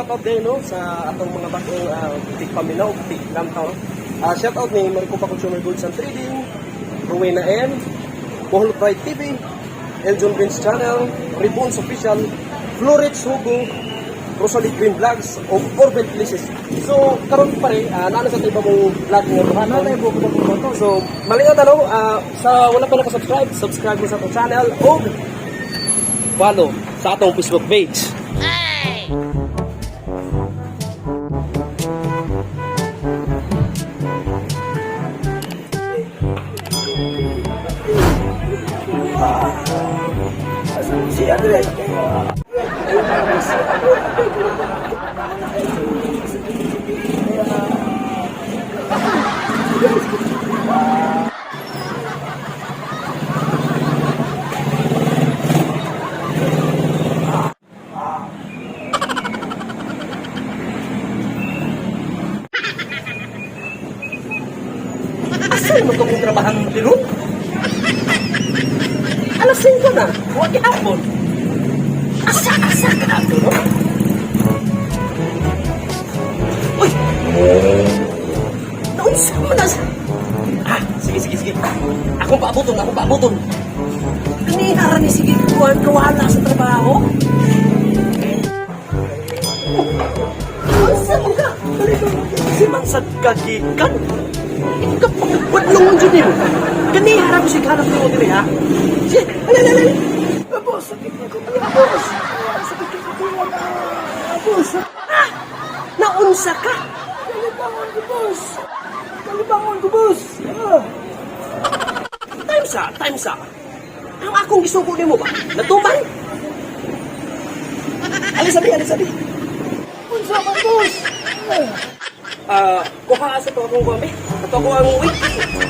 Shout out din, no, sa atong mga bagong tigpaminaw, tiglantaw. Shout out ni Maricopa Consumer Goods and Trading, Rowena M, Bohol Pride TV, Eljon Vince Channel, Ribbons Official, Florets Hugo, Rosalie Green Vlogs, o Orbel Places. So, karon pare, naano sa iba mong vlog nga buhaton. Ano tayo buko buko to? So, malingat ano, sa wala pa nakasubscribe, subscribe mo sa atong channel o follow sa atong Facebook page. Si Andre. Asa naman itong trabahan dito? Alas 5 na, huwag hapon. Asa-asa ka na ito, no? Uy! Naunsa mo na sa... Ah, sige, sige, sige. Akong paabuton, akong paabuton. Kanina ni sige kuwan kawala sa trabaho. Unsa mo ka? Si Mansad kagikan. Ikaw pagkabadlong dyan nimo. Kaniha ra ko si hanap nimo diri ha. Sige, alay alay alay. Boss, sakit na ko boss. Sakit ko tuwa. Boss, Ah! Naunsa ka? kalibangon ko, boss. Kalibangon ko, boss. Ah. Time sa, time sa. Ang akong gisugo nimo ba? Natuman? Alis sabi, alis sabi. Unsa man, boss? Ah. Ah, kuha sa to akong kami. Ato ako ang uwi.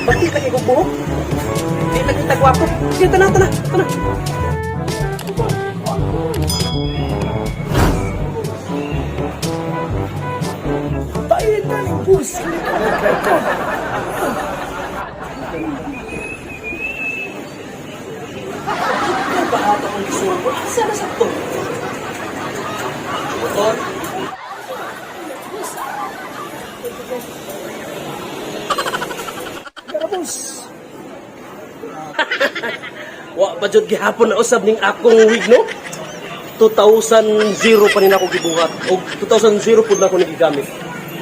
Pati lagi kong buhok. Di lagi tagwapo. Sige, tana, tana, tana. Pain na ning boss. Kalibangon ko. Ikaw ba ato akong gisugo? Asa na sa to? Motor? Gara, boss. Wa pa jud gihapon na usab ning akong wig, no? 2000 pa rin ako gibuhat. O 2000 pud na ako nagigamit.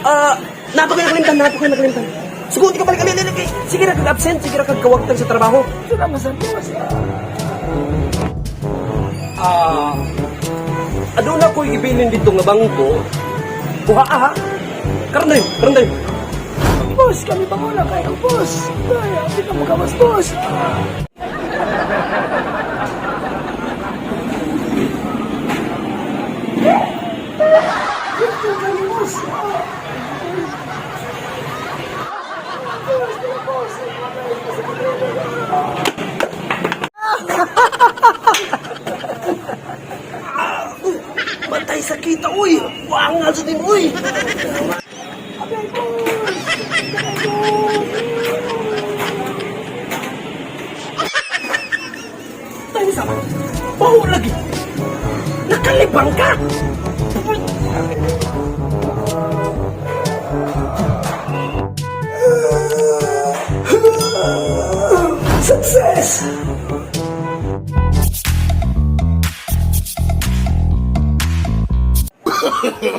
Ah, uh, ko nakalimtan, nato ko nakalimtan. Sugot ka balik ali ali. Sige ra kag absent, sige ra kag kawagtang sa trabaho. Salamat sa boss. Ah, aduna ko'y ibilin dito nga bangko. Kuha aha. Karon dai, karon dai. Boss, kami bangon na kayo, boss. Ay, hindi ka magawas, boss. Ah. Ito kayo, boss. Ah. Boss, boss, boss. Matay sa kita uy. Wangal sa din uy. Abay, boss. Abay, boss. Tayo sa Baho lagi. Nakalibang ka. Success!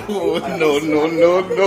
Oh, no, no, no, no.